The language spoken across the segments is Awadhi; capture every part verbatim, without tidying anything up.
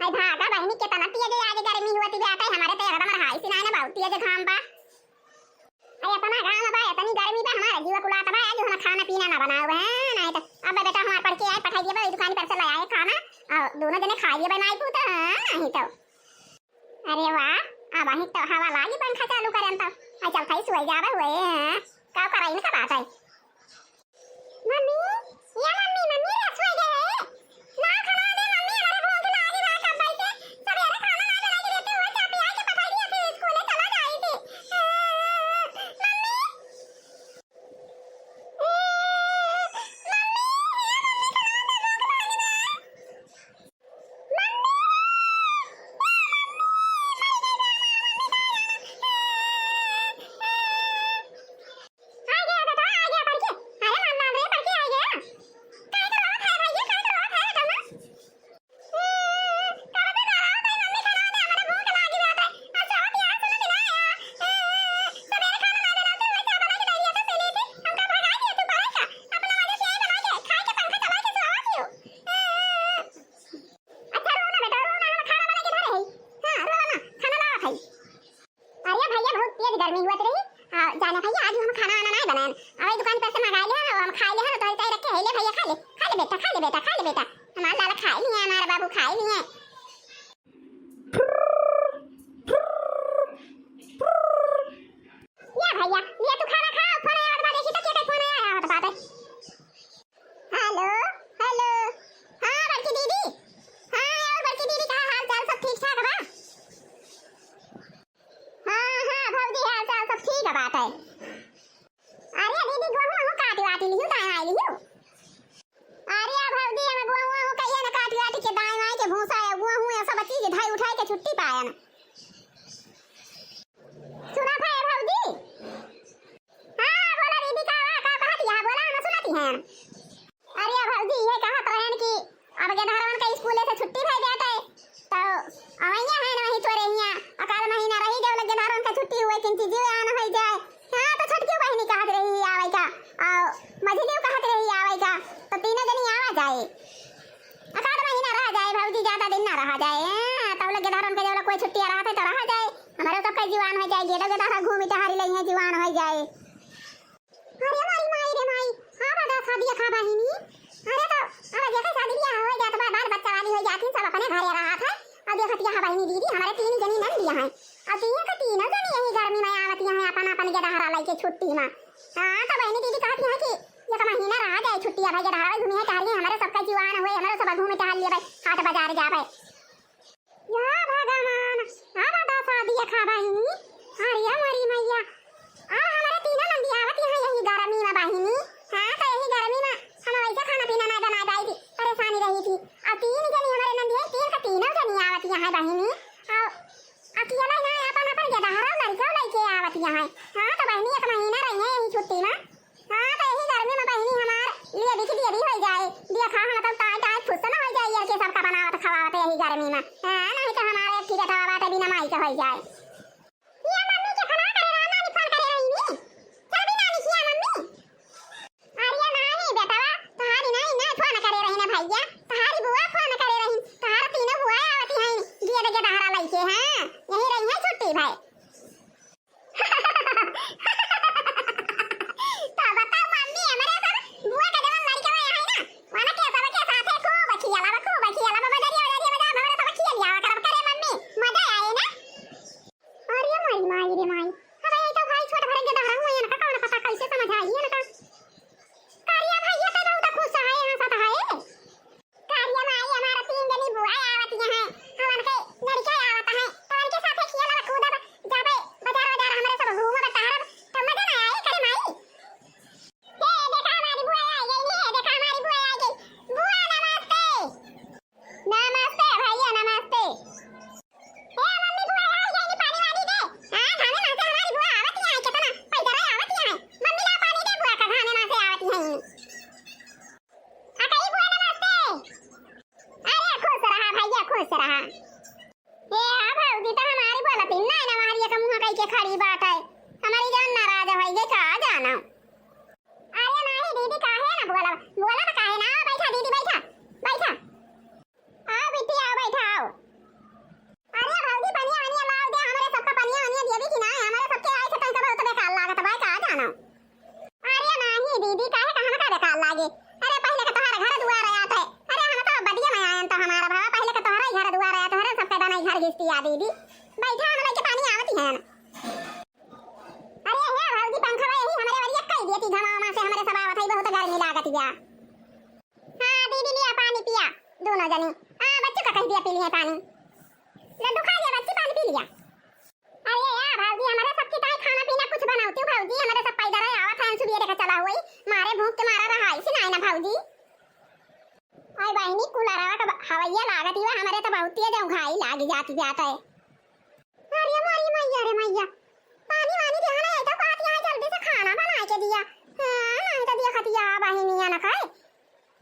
हाय भागा बहिनी, केतना तेज आज गर्मी होती बाटे, हमरे तो एकदम रहाई सी नाय ना, बहुत तेज घाम बा। अरे एतना घाम बा, एतनी गर्मी बा, हमार जीव कुलात बा, आज हम खाना पीना ना बनाए हैं, नहीं तो अब बेटा हमार पढ़ के आए, पठाई दिए बा, दुकान पर से ले आए खाना, और दोनों जने खाई लिए बनाई पूता, हाँ, नहीं तो। अरे वाह, अब वहीं तो हवा लागी पंखा चालू करें तो, आ चल भाई सोई जावे हुए, हाँ, का करे इनका बात है। मम्मी, या मम्मी, मम्मी रे सोई गए है, ना खाना दे मम्मी, हमारे भूख लागी बा, कब से सवेरे खाना ना बना के देते हो, चाय पिया के पठा दिया, फिर स्कूल चला जाई थी। मम्मी, अच्छा, रो ना बेटा, रो ना, हम खाना बना के धरे हई। हाँ, रो ना, खाना लावत हई। अरे भैया, बहुत तेज गर्मी हुआ रही। आ, जाने भैया, आज हम खाना वाना नहीं बनाएन। अबे दुकान पर से मंगा ले, हम खा ले, हम तो तय रखे है, ले भैया, खा ले, खा ले बेटा, खा ले बेटा, खा ले बेटा। हमार लाला खा लिए, हमार बाबू खा लिए। या भैया, ये तू खाना खा, फोन आया होत बा, देखी तो के के फोन आया होत बा। हेलो, हेलो। हाँ, बड़की दीदी। हाँ, और बड़की दीदी, का हाल चाल, सब ठीक ठाक बा? हाँ, हाँ, भौजी, हाल चाल सब ठीक बाटे। अरे दीदी, गोहूँ वहूँ काटी वाटी लिहू, दाएँ वाएँ लिहू। अरे भौजी, हम गोहूँ वहूँ कहिए न काटी वाटी के दाएँ वाएँ के भूसा है, गोहूँ है, सब चीज धाई उठाई के छुट्टी पायन। सुना था ए भौजी? हाँ, बोला दीदी, का बा, का कहत या? बोला, हम सुनती हैं। अरे भौजी, ये कहत रहन कि अब गेदहरवन का स्कूले से छुट्टी भई जात है, तो अवैया है न वहीं तोरे हियाँ, अकाल महीना रही जब लग गेदहरवन का छुट्टी हुए, किन चीज आन होई जाए। हाँ, तो छोटकी बहिनी कहत रही आवे का, और मझली कहत रही आवे का, तो तीनों जनी आवा जाए। अकाल महीना रह जाए भौजी, ज्यादा दिन ना रहा जाए। हाँ, तब लग गेदहरवन का जब लग कोई छुट्टी रहत है तो रहा जाए, हमारे सबका जीवान हो जाए, गेदो गेदहरा घूमी टहरी लई है, जीवान हो जाए। अरे माई, माई रे माई, आवा देखा देखा बहिनी। अरे तो अब देखा शादी बियाह हो जात बा, बाल बच्चा वाली हो जात, सब अपने घरे रहत है। अब देखा देखा बहिनी दीदी, हमारे तीन जनी नंदिया हैं। अब तीन के तीनों जनी यही गर्मी में आवत हैं अपन अपन गेदहरा लइके छुट्टी में। हाँ तो बहिनी दीदी कहत हैं कि एक महीना रह जाए छुट्टी, अब गेदहरा घूमी है टहरी, हमारे सबका जीवान हुए, हमारे सब घूमे टहल लिए भाई, हाट बाजार जावे। या भगवान, अब दसा देखा बहिनी। अरे मोरी मैया, अब हमारे तीनों नंदी आवत हैं यही गर्मी में बहिनी। हाँ, तो यही गर्मी में हम वैसे खाना पीना ना बनाए पाई थी, परेशानी रही थी। अब तीन जनी हमारे नंदी है, तीन का तीनों जनी आवत हैं बहिनी। और अकेला यहाँ अपन अपन गेदहरा लड़का लइके आवत हैं। हाँ, तो बहिनी एक महीना रही है यही छुट्टी में। हाँ, तो यही गर्मी में बहिनी हमार लिए बिख दिए भी हो जाए। देखा, हम तो ताई ताई फुस ना हो जाए, ये के सबका बनावत खवावत यही गर्मी में। हाँ, नहीं तो हमारे एक ठिका तो बात बिना माई के हो जाए। ये मम्मी के फोन करे रहा, नानी फोन करे रही नी। चल भी नानी किया मम्मी। अरे नानी बेटवा, तहारी नानी ना फोन करे रही ना भैया, तहारी बुआ फोन करे रही, तहार तीनों बुआ आवती हैं, दिए दे गेदहरा लइके, हाँ, यही रही है छुट्टी भाई। तो बताओ मम्मी, हमरे सब बुआ के जवन लड़का है ना, वनके सबके साथे खूब खियाला, खूब खियाला, बजरिया, बजरिया में जा, हमरे सब खिया लिया, करब करे मम्मी, मजा आए ना। अरे माई, माई रे माई, अबे ये तो भाई छोट भरे गेदहरा हुए हैं ना, का कौन पता कैसे समझ आई है ना का। कारिया भैया तो बहुत खुश है, हंसत है। कारिया माई, हमारा तीन जनी बुआ आवत हैं, हमन के लड़का आवत है, तो उनके साथे खेलब कूदब, जाबे बाजार बाजार, हमरे सब घूमब टहरब, तो मजा ना आई करे माई। हे देखा हमारी बुआ आ गई, हे देखा हमारी बुआ आ गई। बुआ नमस्ते। नमस्ते भैया, नमस्ते। ए मम्मी, बुआ आ गई, पानी वानी दे। हाँ, घामे मासे हमारी बुआ आवत है, कितना पैदल आवत है। मम्मी ला पानी दे, बुआ का घामे मासे आवत है। अकई बुआ नमस्ते। अरे खुश रहा भैया, खुश रहा। ए आ भौजी तो हमारी बोलत ही नहीं ना, हमारी एक मुँह कई के खड़ी बात है। हमारी जान नाराज होई गई का जाना। अरे नहीं दीदी, काहे ना बोला, बोला तो काहे ना। आओ बैठा दीदी, बैठा, बैठा। आओ बिट्टी, आओ बैठा, आओ। अरे घिस्ती आ दीदी, बैठा, हम लइके पानी आवती हैं। अरे हे भौजी, पंखवा यही हमरे वरिया कई दिया कि घमावा से हमरे सब आवत है, बहुत गर्मी लागत या। हाँ दीदी, लिया पानी पिया, दोनों जनी। हाँ, बच्चों का कह दिया पी लिया पानी। लड्डू खा लिया बच्ची, पानी पी लिया। अरे या भौजी, हमरे सबके ताई खाना पीना कुछ बनावती हूँ भौजी, हमरे सब पैदल आवत है, सुबह देखा चला हुई, मारे भूख के मारा रहा, ऐसे ना है ना भौजी। ओए बहिनी, कूलरवा का हवैया लागत ही बा, हमरे तो बहुत तेज घाई लाग जाती जात है। अरे मोरी मैया रे मैया, पानी वानी देहा ना, तो कहत यहाँ जल्दी से खाना बना के दिया। हाँ, नहीं तो दिया खतिया बहिनिया न खाए।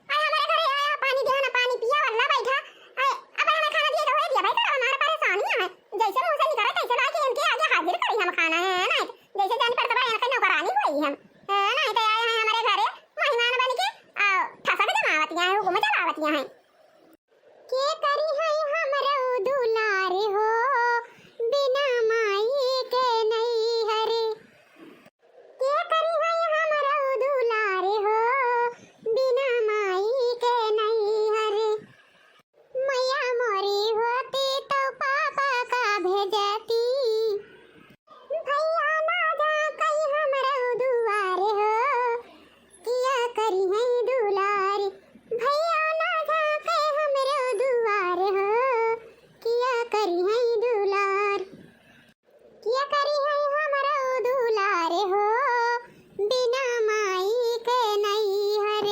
अरे हमरे घरे आया, पानी देहा ना, पानी पिया, वल्ला बैठा। अरे अब हमें खाना दिए तो हो दिया भाई, तो हमारे परेशानी है। जैसे मुँह से निकले तैसे ला के इनके आगे हाजिर करी हम खाना है, नहीं तो जैसे जान पड़ता बा, इनका नौकरानी हुई हम। हाँ, नहीं तो आए हैं हमरे घरे मेहमान बन के, आ, ठसक जमावतिया हैं, हुकुम चलावतिया हैं। के करी है हमरो दुलार हो, बिना माई के नैहर। के करी है हमरो दुलार हो, बिना माई के नैहर। मैया मोरी होती तो पापा का भेजती। भैया ना झाँकै हमरो दुआर हो, किया करी है दुलार। भैया ना झाँकै हमरो दुआर हो, किया करी है दुलार। किया करी है हमरो दुलार हो, बिना माई के नैहर।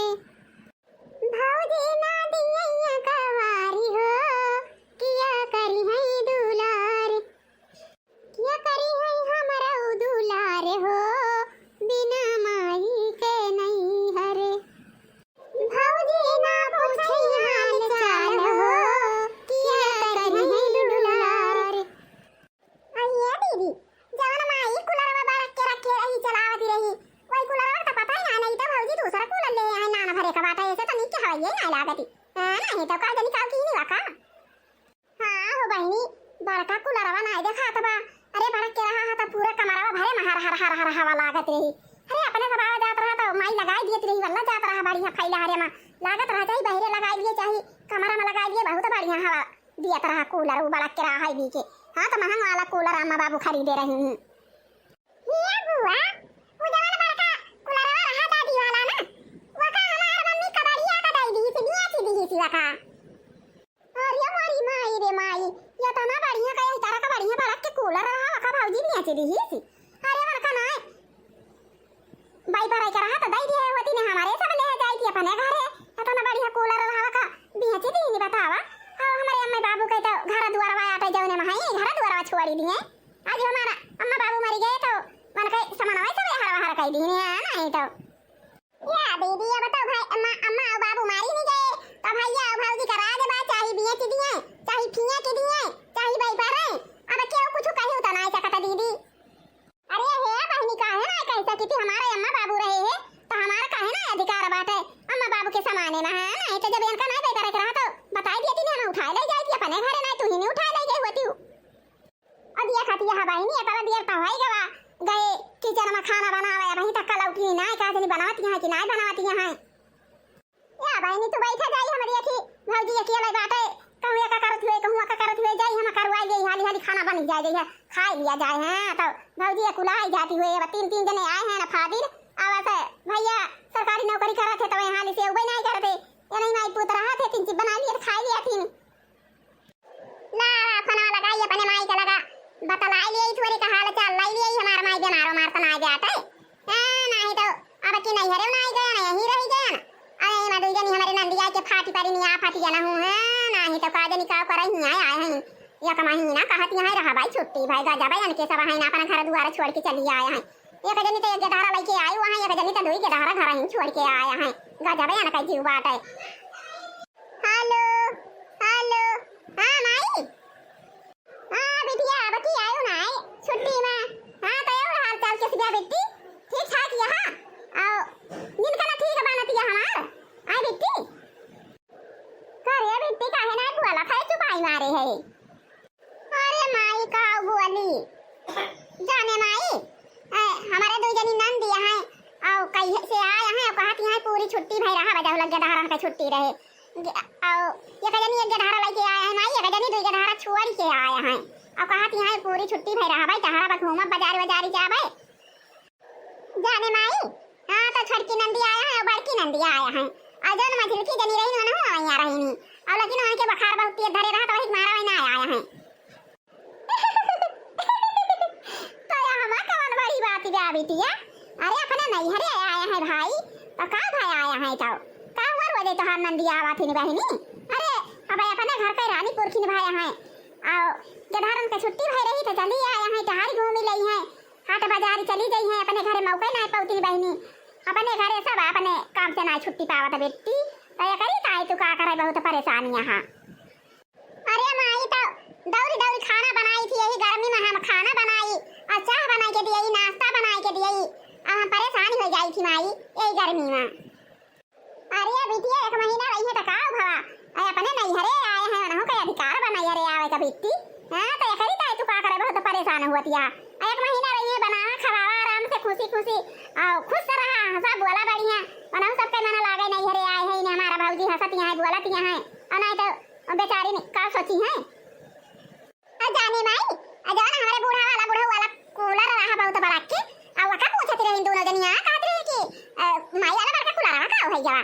भौजी ना दिया कवारी हो, किया करी है दुलार। किया करी है हमरो दुलार हो, बिना माई के नैहर। भौजी ना पूछे हाल चाल हो, किया करी है दुलार। अरे दीदी, जवन माई कूलरवा बड़ा के रखे रही, चलावती रही, वही कूलरवा का पता ही ना, नहीं तो भौजी दूसरा कूलर ले आए, नान भरे का बाटा, ऐसे तो नीक के हवाई ना लागती। हाँ, नहीं तो का जनी काव की नहीं वाका। हाँ हो बहिनी, बड़का कूलरवा नाई देखात बा। अरे बड़ा के रहा है तो पूरा कमरवा भरे में हर हर हर हर हवा लागत रही। अरे अपने सब आवा जात रहा तो माई लगाई दियत रही, वल्ला जात रहा बढ़िया फैला हरे में। लागत रहा चाहे बहरे लगाई लिए, चाहे कमरा में लगाई लिए, बहुत बढ़िया हवा दियत रहा कूलर, उ बड़ा के रहा है बीके। हाँ तो महंग वाला कूलर अम्मा बाबू खरीदे रही हैं। हिया बुआ, उ जवन बड़का कूलरवा रहा दादी वाला ना, वका हमार मम्मी कबड़िया का दई दी थी, बिया की दी थी वका। अरे मोरी माई रे माई, ये तो ना बढ़िया का, यही तरह का बढ़िया बड़ा के कूलर रहा, वका भौजी बिया की दी थी। अरे बड़का ना, बाई पर आई का रहा तो दई दिए होती ने, हमारे सब ले जाई थी अपने घरे। ये तो ना बढ़िया कूलर रहा वका, बिया की दी नहीं बतावा। अब हमारे अम्मा बाबू के तो घर दुआरवा आटे जौने में है, घर दुआरवा छोड़ी दिए। आज हमारा अम्मा बाबू मरी गए तो मन के समनवा सब हर हर कई दी है, नहीं तो। या दीदी, अब तो भाई अम्मा, अम्मा और बाबू मारी नहीं गए, तो भैया और भौजी का राज बा, चाहे बिया की दिए, चाहे फिया की दिए, चाहे बाई पर है। अब क्यों कुछ कही तो ना सकता दीदी। अरे हे बहिनी, काहे ना कह सकी थी, हमारे अम्मा बाबू रहे हैं, तो हमारा काहे ना अधिकार बाटे अम्मा बाबू के समाने में, है नहीं तो जब इनका नहीं बेटा रख रहा तो बताई दिया थी, हम उठाए ले जाए थी अपने घरे, नहीं तू ही नहीं उठाए ले गई होती हूँ। अदिया खाती यहाँ बहिनी, इतना देर तो होई गवा, गए किचन में खाना बनावे, अबहीं तक लौटी नाई, का जनी बनावत यहाँ कि नाई बनावत यहाँ। या बहिनी, तू बैठा जाई, हमरी अखी भौजी अकेले बाटे, कहूँ एका करत हुए, कहूँ एका करत हुए, जाई हम करवाई जाई, हाली हाली खाना बन जाए जाई है, खाई लिया जाए है, तो भौजी अकुलाई जाती हुए, अब तीन तीन जने आए हैं ना फादिर, अब ऐसे भैया सरकारी नौकरी करत है, तो यहाँ हाली से उबे नहीं करते, ये नहीं माई पूत रहा थे, तीन चीज बना लिए, खाई लिया थी। ला, फोनवा लगाई अपने माई के लगा, बतलाई लिए छोरी का हाल चाल, लाई लिए हमार माई बीमार उमार तो नाई जात है। हाँ, नाही तो अब की नहीं हरे नाई गया ना, यहीं रही गया ना। अरे, मैं दुई जनी हमारे नंदिया के फाटी परी नहीं आ फाटी जाना हूँ, हाँ, नाही तो का जनी का करे ही आए, आए हैं। एक महीना कहत यहाँ रहा भाई छुट्टी, भाई गजा भाई इनके सब हैं ना, अपना घर दुआरा छोड़ के चली आए हैं। एक जनी तो एक गधारा लेके आई हुआ है, एक जनी तो दुई गधारा घर ही छोड़ के आए हैं। गजा भाई इनका जीव बाटे। हेलो, हेलो, हाँ माई। हाँ बिटिया, अब की आयो ना आए छुट्टी में। हाँ, तो और हाल चाल कैसे बा बिट्टी? ठीक ठाक यहाँ। आओ, जिनका ना ठीक बनत या हमार। आए बिट्टी। करे बिट्टी, काहे ना बोला था, चुपाई मारे है। अरे माई, का बोली? जाने माई, ए, हमारे दो जनी नंद यहाँ है, आओ कहीं से आए हैं, कहत यहाँ पूरी छुट्टी भाई रहा, बजाओ लग गया, दहरन का छुट्टी रहे। ग-, आओ, एक जनी एक गधारा लेके आए हैं माई, एक जनी दुई गधारा छोड़ के आया है। अब कहा कि हाँ, पूरी छुट्टी भई रहबे, तहरा बा घूमब, बाजार बाजारी जाबे। जाने माई, हाँ, तो छोटकी नंदी आया है और बड़की नंदी आया है, और जौन मझिलकी जनी रही, उनहु वहीं रही, और लेकिन उनके बुखार बहुत तेज धरे रहा, तो वही मारा वही ना आया है। तो यह हमा कवन बड़ी बात बा बिटिया? अरे अपने नैहरे आया है भाई, तो का भाई आया है तो? का हुआ रोजे तोहार नंदी आवा थी बहिनी? अरे अब अपने घर के रानी पुरखिन भाई है, और गधारन के छुट्टी भई रही तो चली आया है, टहरी घूमी लई है, हाट बाजार चली गई है, अपने घरे मौके ना पौती बहिनी, अपने घरे सब अपने काम से ना छुट्टी पावत बेटी, तो ये करी ताई तू का करे, बहुत परेशानी यहाँ। अरे माई तो दौरी दौरी खाना बनाई थी, यही गर्मी में हम खाना बनाई और चाह बनाई के दियई, नाश्ता बनाई के दियई, अब हम परेशान हो जाई थी माई यही गर्मी में। अरे बिटिया, एक महीना रही है तो का भवा? अरे अपने नैहरे आए हैं, उनहु का अधिकार बा नैहरे आवे का बिट्टी। हाँ, तो एकरी ताई तू का करे, बहुत परेशान हुआ तिया। अरे एक महीना रही है, बनावा खवावा आराम से, खुशी खुशी, और खुश रहा, हंसा बोला बढ़िया, उनहु सबके मन लागे, नैहरे आए हैं, इन्हें हमारा भौजी हंसत यहाँ है, बोलत यहाँ है, और नहीं तो बेचारी ने का सोची है। आ जाने माई, आ जाओ ना, हमारे बूढ़ा वाला, बुढ़ऊ वाला कूलर रहा बहुत बड़ा के, आ वका पूछत रही दोनों जनिया, कहत रही कि, अ, माई वाला बड़का कूलर रहा का हो गया?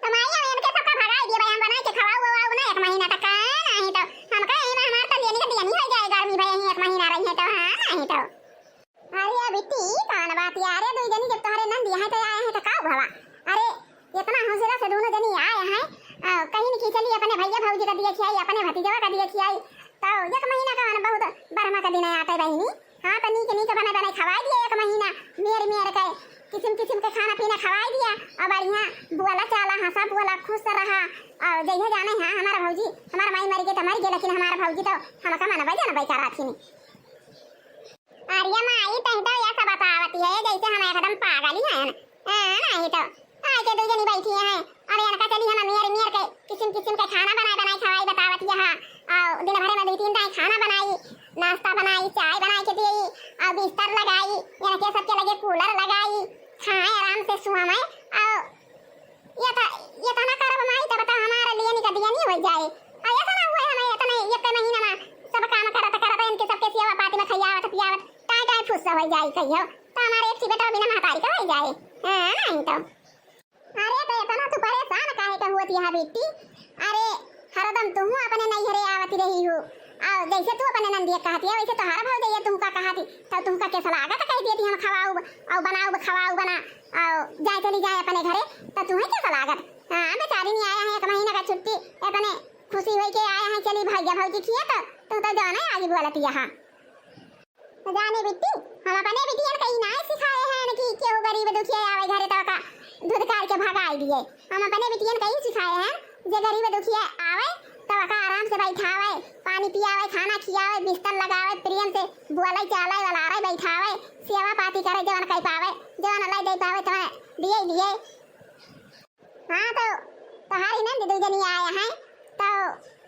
तो माई, हम इनके सबका भगाई दिए भाई, हम बनाई के खवाऊ, ववाऊ ना एक महीना तक का, नहीं तो हमका यही में हमार तो लेनी का देनी हो जाए गर्मी भाई, यही एक महीना रही है तो, हाँ, नहीं तो। अरे बिट्टी, ई कौन बात यार? अरे दुई जनी जब तोहरे नंदी हैं तो आए हैं तो का भवा? अरे इतना हौसला से दोनों जनी आए हैं, आ, कहीं नहीं कि चली अपने भैया भौजी का दिए खियाई, अपने भतीजवा का दिए खियाई। तो एक महीना का ना बहुत बरहमा का दिन आटे बहिनी। हाँ, तो नीक नीक बने बने खवाई दिया एक महीना, मेर मेर के किसिम किसिम के खाना पीना खवाई दिया। और बढ़िया बोला चाला, हंसा बोला, खुश रहा। और जइहे जाने, हाँ, हमारा भौजी, हमारा माई मर गई तो मर गई, लेकिन हमारा भौजी तो हमका मनबे जनबे करा थी। अरे माई, तही तो यह सब बतावती है, जैसे हम एकदम पागल ही हैं। हाँ, नहीं तो। आए के दू जनी बैठी हैं। अरे इनका चली हम मेर मेर के किसिम किसिम के खाना बनाए बनाए खवाई बतावती है। और दिन भर में दू तीन टाइम खाना बनाई, नाश्ता बनाई, चाय बनाई के दिए, और बिस्तर लगाई, इनके सबके लगे कूलर लगाई, खाए आराम से सुहावे। और ये तो, ये तो ना करब माई, तब तो हमारा लिए निका दिया नहीं हो जाए। और ऐसा ना हुए हमें इतने एक महीना में सब काम करत करत इनके सबके सेवा पाती में खियावत पियावत टाइम टाइम फुस्सा हो जाए कहियो। तो हमारे एक बेटा बिना महतारी का हो जाए। हाँ, नहीं तो। अरे तो इतना तू परेशान काहे का हुआ थी बेटी? अरे हरदम तू अपने नैहरे आवती रही हो। और जैसे तू अपने नंदिया कहती है वैसे तोहरा भौजैया तुमका कहती, तब तुमका कैसा लागत कह देती हम खवाऊ और बनाऊ खवाऊ बना और जाए चली जाए अपने घरे, तो तुम्हें कैसा लागत? हाँ, बेचारी नहीं आया है एक महीना का छुट्टी, इतने खुशी होई के आया है, चली भैया भौजी खिया तो तू तो जाना है आगे बोलती यहाँ। तो जाने बिट्टी, हम अपने बिटियन का ई नाय सिखाए हैं कि केहू गरीब दुखिया आवे घरे तो का धुतकार के भगाई दिए। हम अपने बिटियन का ई सिखाए हैं जे गरीब दुखिया आवे तो का आराम से बैठावे, पानी पियावे, खाना खियावे, बिस्तर लगावे, प्रेम से बोले चाले, वलारे बैठावे, सेवा पाती करे, जवन कह पावे, जवन लै दे पावे, तवन दिए दिए। हाँ, तो तोहार इन्हन दू जनी आए हैं, तो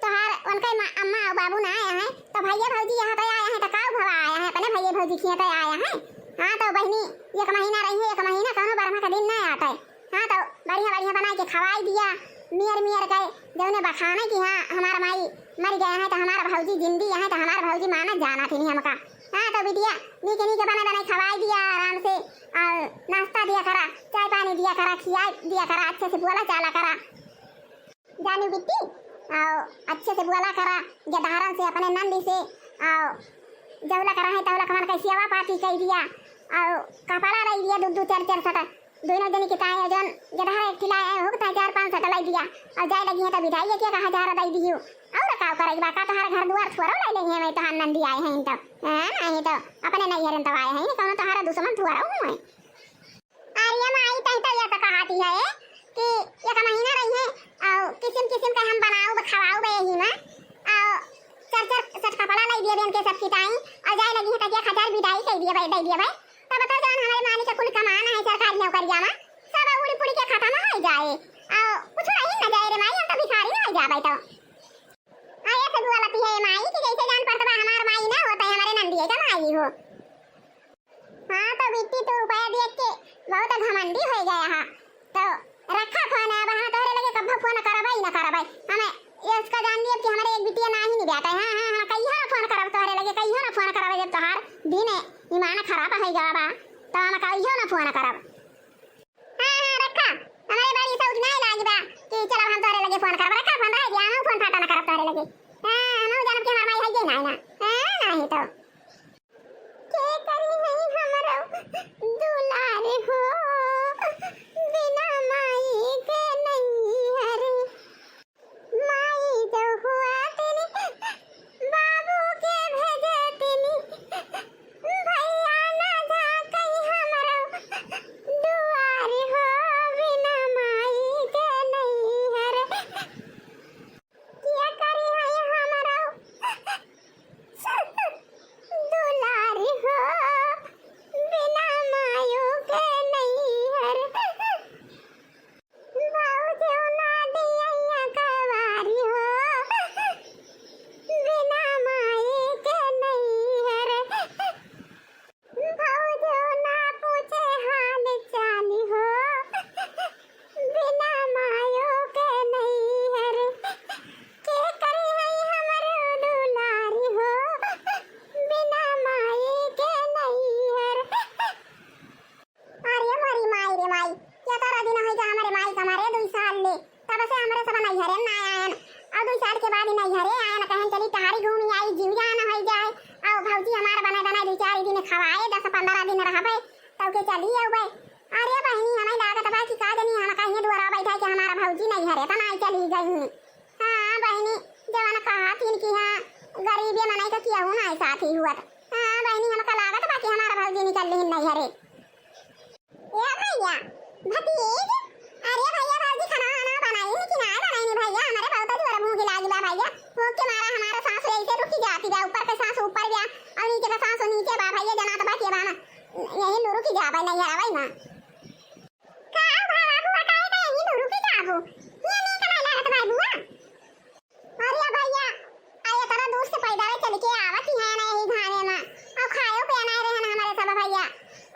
तोहार उनके मा-, अम्मा और बाबू ना आए हैं, तो भैया भौजी यहाँ पे आए हैं, तो काऊ भवा आए हैं, अपने भैया भौजी खिया पे आए हैं। हाँ, तो बहिनी एक महीना रही है, एक महीना कौनो बरहमा का दिन ना आटे। हाँ, तो बढ़िया बढ़िया बनाई के खवाई दिया, मियर मियर के, जौने बखाने की हाँ, हमारा माई मर गया है, तो हमारा भौजी जिंदी है, तो हमारा भौजी माना जाना थी नहीं हमका। हाँ, तो बिटिया नीके नीके बने बने खवाई दिया आराम से, और नाश्ता दिया करा, चाय पानी दिया करा, खिया दिया करा, अच्छे से बोला चाला करा। जानू बिट्टी, और अच्छे से बोला करा, गदहरन से, अपने नंदी से, और जौला करा है तौला कमर कैसी हवा पाती कह दिया, और कपड़ा लाई दिया दो दो चार चार सटा, दोनों जनी के ताई जौन गदहर एक ठिलाए हैं, हो ताई चार पाँच सटा लाई दिया, और जाए लगी है तो बिदाई के कहा जा रहा दई दियो। और का करे बा, का तोहार घर दुआर छोरो लाई लेंगे, मैं तोहार नंदी आए हैं तो, हाँ, नहीं तो अपने नैहरन तो आए हैं, कौनो तोहार दुश्मन थोड़ा हूँ मैं। अरे माई, तही तो ये तो कहती है कि एक महीना रही है और किसिम किसिम के हम बनाऊ खवाऊ बे यही में, और चार चार सेट कपड़ा लाई दिए बे इनके सब किताई, और जाए लगी है तकिया खजार बिदाई कह दिए भाई, दे दिए भाई। तब तो जान हमारे मालिक के कुल कमान है सरकारी नौकरिया में, सब उड़ी पुड़ी के खत्म हो जाए, और कुछ रही न जाए रे माई, हम तो भिखारी हो जाबे तो। आ ऐसे दुआ लती है माई कि जैसे जान पड़त बा हमार माई ना होता है, हमारे नंदिये का माई हो। हाँ, तो बिट्टी तू रुपया देख के बहुत घमंडी हो गया है। तो रखा फोन, अब हाँ तोहरे लगे कब्बो फोन करबै ही ना करबै। हमें ये उसका जान दिए कि हमारे एक बिटिया ना ही नहीं कहत है, "हाँ, हाँ, हाँ, कहियो ना फोन करब तोहरे लगे, कहियो ना फोन करब, जब तोहार दिन ईमान खराब होइ गवा बा, तो हम कहियो ना फोन करब।" हाँ, हाँ, रखा। हमरे बड़ी सौख नाहीं लागी बा कि चलब हम तोहरे लगे फोन करब। रखा फोन, रह गया, हम फोन फाटा ना करब तोहरे लगे। हाँ, हम जानब कि हमार माई है ये नाहीं ना। हाँ, नाहीं तो। के करी है हमरो दुलार हो, बिना माई के नैहर। माई जो हुआ तेरी, बाबू के भेजे तेरी, भैया ना जा कहीं हमरो दुआर हो, बिना माई के नैहर। किया करी है हमरो दुलार हो, बिना मायो के नैहर। भौजो ना दिया कवारी हो, बिना माई के नैहर। भौजो ना पूछे हाल चाल हो, बिना मायो के नैहर। के करी है हमरो दुलारी हो, बिना माई के नैहर। अरे मोरी माई रे माई, केतरा दिन होइ गवा हमरे माई का मरे, दुइ साल ले, तब से हमरे सब नैहरे में ना आयन। अउ दुइ साल के बाद ही नैहरे आयन, कहन चली टहरी घूमी आई, जिउ जान होइ जाए। अउ भौजी हमार बने बनाए दुइ चार दिन खवाए, दस पन्द्रह दिन रहबे, तब के चली अउबे। अरे बहिनी, हमें लागत बा कि का जनी हम कहीं दुआरा बैठा कि हमार भौजी नैहरे त नाहीं चली गई। हाँ बहिनी, जवन कहा थीन कि हाँ, गरीबे मनई का केहू नाहीं साथी हुअत। हाँ बहिनी, हमका लागत बा कि हमार भौजी निकल लीन नैहरे। ए भैया, भतीज, अरे भैया, भौजी खाना वाना बनाई कि नाहीं बनाई भैया? हमरे बहुत जोर भूख लागी बा भैया। भूख के मारा हमारा सांस ऐसे रुकी जाती बा, ऊपर के सांस ऊपर बा अउ नीचे का सांस नीचे बा भैया, जनात बा कि बा ना, यही लुरुकी जाबे नैहरवै ना। का हो बाबू, बताए तो यही लुरुकी जाबू? ये नहीं कमाई लागत बा बुआ। अरे भैया, आ एतना दूर से पैदल चल के आवत ही है ना यही घामे में। अउ खायो पियो नाहीं रहे ना हमरे सब भैया।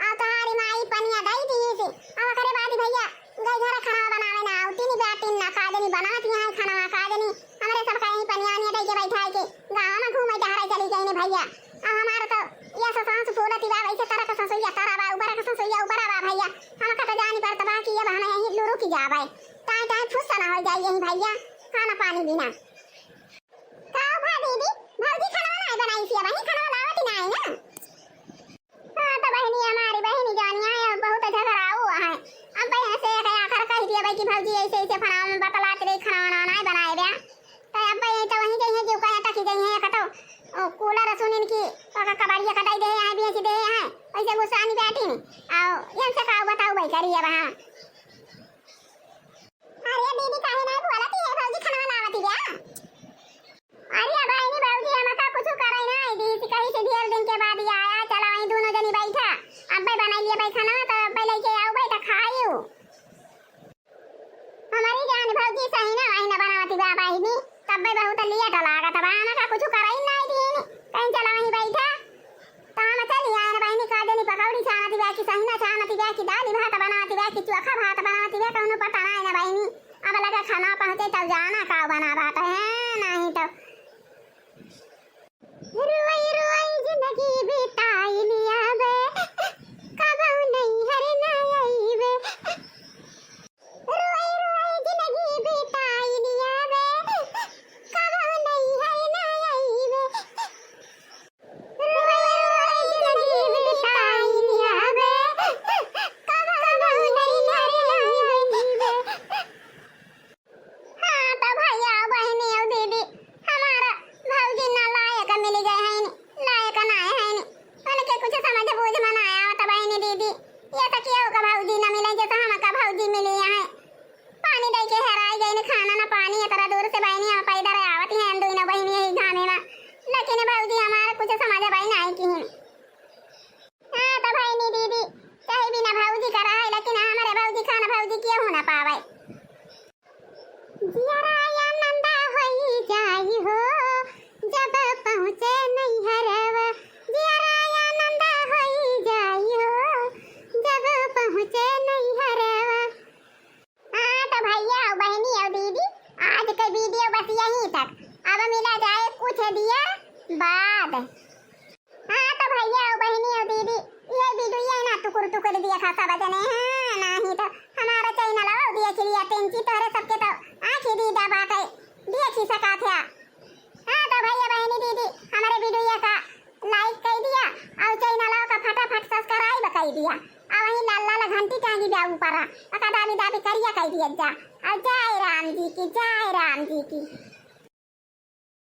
अउ तोहारी माई पनिया दई दिहिस। अउ ओकरे बाद भैया, गई घर खाना बनावे ना, अउ तीन बेटिन ना, का जनी बनावत ही है खाना, का जनी हमरे सब का यही पनिया उनिया दई के बैठाए के गाँव में घूमे टहरे चली गई ने भैया। अउ हमार तो ये सास फूलत ही बा, वैसे तरह का ससुइया तरह बा, ऊपर का ससुइया ऊपर बा भैया। हमका तो जानी पड़त बा कि अब हम यही लुरुकी जाबे। टाइम टाइम फुस्सा ना होइ जाए यही भैया, खाना पानी बिना। का हो भा दीदी, भौजी खाना नाहीं बनाई थी, अबहीं खाना लावत ही नाहीं ना? हाँ, तो बहिनी, हमारी बहिनी जानी है, बहुत झगड़ाऊ है। अब बहिन से एक आखिर कह दिया भाई कि भौजी ऐसे ऐसे फलाना में बतलात रही, खाना वाना नाहीं बनाए बा। तो अब बहिन तो वहीं गई है, जो कहीं अटकी गई है, एक तो, ओ, कूलर सुनिन की, ओका कबाड़िया कटाई दे हैं, बेच दे हैं, वैसे गुस्सा नहीं बैठी नहीं। आओ, इनसे का बताऊ भाई, करिए वहाँ। अरे दीदी, काहे नाहीं बोलत ही है भौजी, खाना लावत ही बा? अरे बहिनी भौजी, हमका कुछ करे नाहीं दीस, कही से ढेर दिन के बाद ही आया, चला वहीं दोनों जनी बैठा, अब्बे बनाई लिए भाई खाना, तो अब्बे लेके आओ भाई, तो खाइयो। हमारी जान भौजी सही ना, वही ना बनावती बा बहिनी, तब्बे बहुत लेट लागत बा, हमका कुछ करे नाहीं दीन, कहीं चला वहीं बैठा। तो हम चली आए ना बहिनी, का जनी पकौड़ी छानती बा कि सहिना छानती बा कि दाल भात बनावती बा कि चोखा भात बनावती बा, कौनो पता नाहीं ना बहिनी। अब लगा खाना पहुँचे तब जाना का बनावत है, नाहीं तो। रुआई रुआई जिंदगी बिताई लिया बे, कबहू नैहर ना आईबे। रुआई रुआई जिंदगी बिताई लिया बे, कबहू नैहर ना आईबे। हाँ, तो भैया, बहिनी अउ दीदी, हमारा भौजी ना लायक मिल गए हैं, लायक ना है। उनके कुछ समझ बूझ में ना आवत बहिनी दीदी। ये तो केहू का भौजी ना मिले, जैसे हमका भौजी मिली है। पानी दे के हेराई गई ने, खाना ना पानी, इतना दूर से बहिनी हम पैदल आवत ही हैं, हम दोनों बहिनी यही घामे में। लेकिन भौजी हमारे कुछ समझ भाई नहीं की। हाँ तो बहिनी दीदी, चाहे बिना भौजी का रहे, लेकिन हमारे भौजी खाना भौजी केहू ना पावे। जियरा आनंद होई जाई हो, जब पहुँचे नैहरवा। जियरा आनंद होई जाई हो, जब पहुँचे नैहरवा। हाँ, तो भैया अउ बहिनी अउ दीदी, आज के video बस यहीं तक। अब मिला जाए कुछ दिया बाद। हाँ तो भैया और बहिनी और दीदी, ये वीडियो ना टुकुर टुकुर देखा सब जने, हाँ, नाही तो हमारा चैनल आओ देख लिया, पेंची तोहरे सबके तो आँखी दीदा बाटे, देखी सका थे। हाँ तो भैया बहिनी दीदी, हमारे वीडियो का लाइक कर दिया और चैनल का फटाफट सब्सक्राइब कर दिया और वहीं लाल लाल घंटी टांगी दिया ऊपर, ओका दाबी दाबी करिया कर दिया जा। और जय राम जी की, जय राम जी की।